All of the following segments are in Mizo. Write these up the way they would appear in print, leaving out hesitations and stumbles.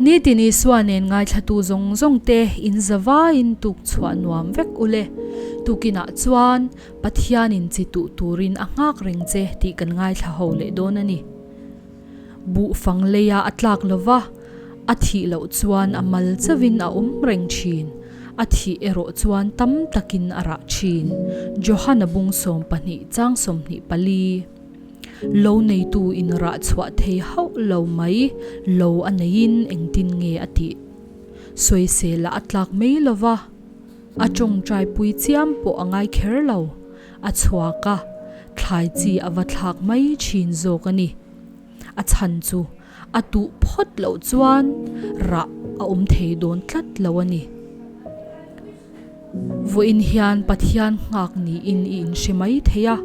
Nitin Isua nen ngaithlatu zawng zawng te in zavaiin tuk chhuah nuam vek u le. Tukinah chuan Pathianin chi tuh turin a nghak reng che tih kan ngaithla ho leh dawn a ni. Buh fang leia a tlak lo va, a thih loh chuan a mal chauhin a awm reng thin, a thih erawh chuan tam takin a rah thin. Johana bung 12 chang 24. Lo neitu in rah chhuah thei hauh lo mai lo a neiin engtin nge a tih? Sawisela a tlak mai lo va, a tawngtai pui chiam pawh a ngai kher lo, a chhuak a, thlai chi a va thlak mai thin zawk a ni. A chhan chu a tuh phawt loh chuan rah a awm thei dawn tlat lo a ni. Vawiin hian Pathian nghak niin i inhre mai thei a.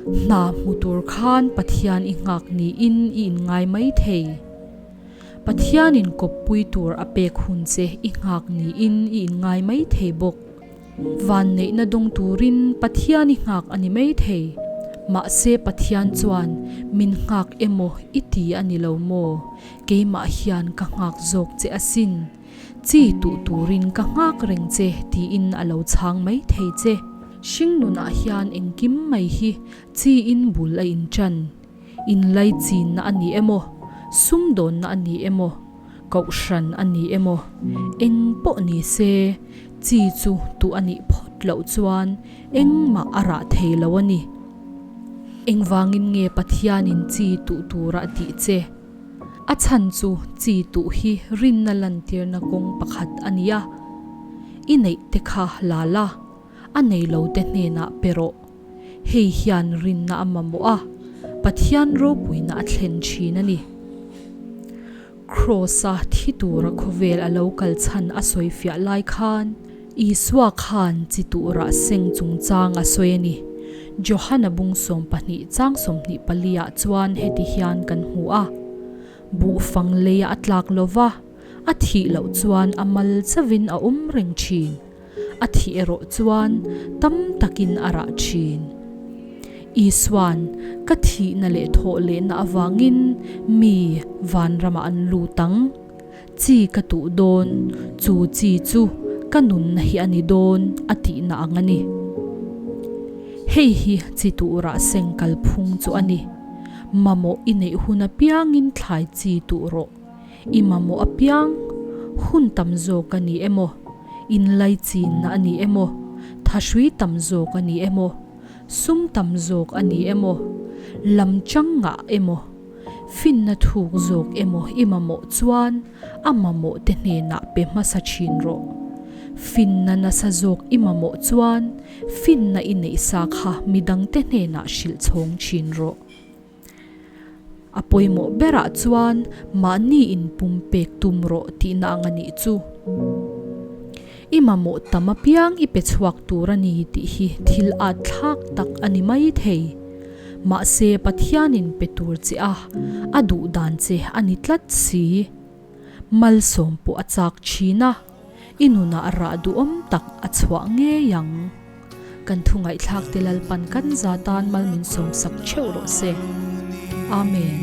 Hna hmu tur khan Pathian i nghak niin i inngai mai thei. Pathianin kawppui tur a pek hun che i nghak niin i inngai mai thei bawk. Vanneihna dawng turin Pathian i nghak a ni mai thei. Mahse Pathian chuan min nghak emaw i ti a ni lo maw? Keimah hian ka nghak zawk che asin. Chi tuh turin ka nghak reng che tiin a lo chhang mai thei che. Hringnunah hian engkim mai hi chiin bul a inṭan. Inlaichinna a ni emaw, sumdawnna a ni emaw, kohhran a ni emaw, eng pawh ni se, chi chu tuh a nih phawt loh chuan engmah a rah thei lo a ni. Engvangin nge Pathianin chi tuh tura a tih che? A chhan chu chi tuh hi rinna lantirna kawng pakhat a ni a, i neih te kha la la, a nei lo te hnenah pe rawh. Hei hian rinna a mamawh a, Pathian ropuina a thlen thin a ni. Kraws-a thi tura khawvel a lo kal chhan a sawifiah lai khan, Isua khan chi tuhrah seng chungchang a sawi a ni. Johana bung 12 chang 24 ah chuan heti hian kan hmu a, Buhfang leia a tlak lo va, a thih loh chuan a mal chauhin a awm reng thin. A thih erawh chuan tam takin a rah thin. Isua'n ka thihna leh thawh lehna avangin mi vanramah an lut ang. Chi ka tuh dawn, chu chi chu ka nunna hi a ni dawn a tihna ang a ni. Hei hi chi tuh rah seng kalphung chu a ni. Mamawh i neih hun apiangin thlai chi tuh rawh. I mamawh apiang, hun tam zawk a ni emaw, inlaichinna a ni emaw, thahrui tam zawk a ni emaw, sum tam zawk a ni emaw, lam chang ngah emaw, finna thuk zawk emaw i mamawh chuan a mamawh te hnenah pe hmasa thin rawh. Finna nasa zawk i mamawh chuan finna i neih sa kha midangte hnenah hrilh chhawng thin rawh. A pawimawh berah chuan mahni inpum pek tum rawh tihna ang a nih chu. I mamawh tam apiang i pe chhuak tur a ni tih hi thil at thlak tak a ni mai thei. Mahse Pathianin pe tur che a, a duh dan che a ni tlat si. Malsawm pawh a chak thin a. I nunah rah duhawm tak a chhuah ngei ang. Kan thu ngaihthlak te Lalpan kan za tan mal min sawmsak theuh rawh se. Amen.